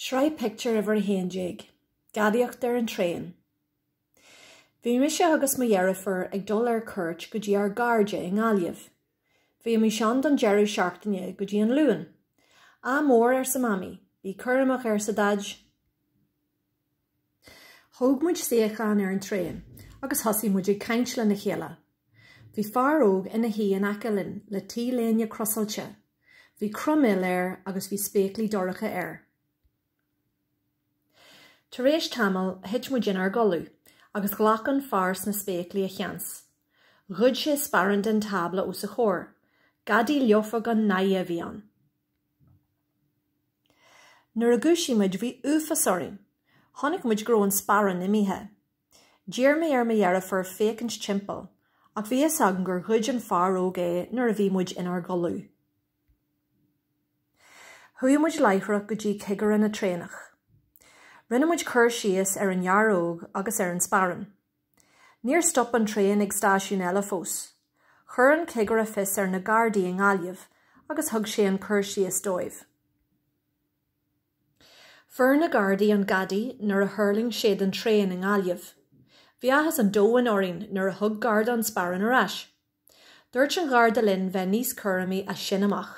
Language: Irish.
Sraith Pictiúr Uimhir 11, Gadaíocht ar an Traein. Bhí mise agus mo dheirfiúr ag dul ar cuairt go dtí ár gcairde i nGaillimh. Bhímis ann don deireadh seachtaine go dtí an Luan. Ádh mór arsa Mamaí. Bí cúramach arsa Daid. Thóg muid suíochán ar an traein agus thosaigh muid ag caint lena chéile. Bhí fear óg ina shuí in aice linn le T-léine crosáilte. Bhí croiméal air agus bhí spéaclaí dorcha air. Tar éis tamaill, thit muid inár gcodladh, agus ghlac an fear sna spéaclaí a sheans. Ghoid sé sparán den tábla os a chomhair. Gadaí leofa gan náire a bhí ann. Nuair a dhúisigh muid bhí uafás orainn. Chonaic muid go raibh an sparán imithe. D'iarr mé ar mo dheirfiúr féachaint timpeall, ach bhí fhios agam gur ghoid an fear óg é nuair a bhí muid inár gcodladh. Chuaigh muid láithreach go dtí cigire na traenach. Rinne muid cur síos ar an fhear óg agus ar an sparán. Níor stop an traein ag stáisiún eile fós. Chuir an cigire fios ar na Gardaí i nGaillimh agus thug sé an cur síos dóibh. Fuair na Gardaí an gadaí nuair a thuirling sé den traein i nGaillimh. Bhí áthas an domhain orainn nuair a thug Garda an sparán ar ais. Dúirt an Garda linn bheith níos cúramaí as sin amach.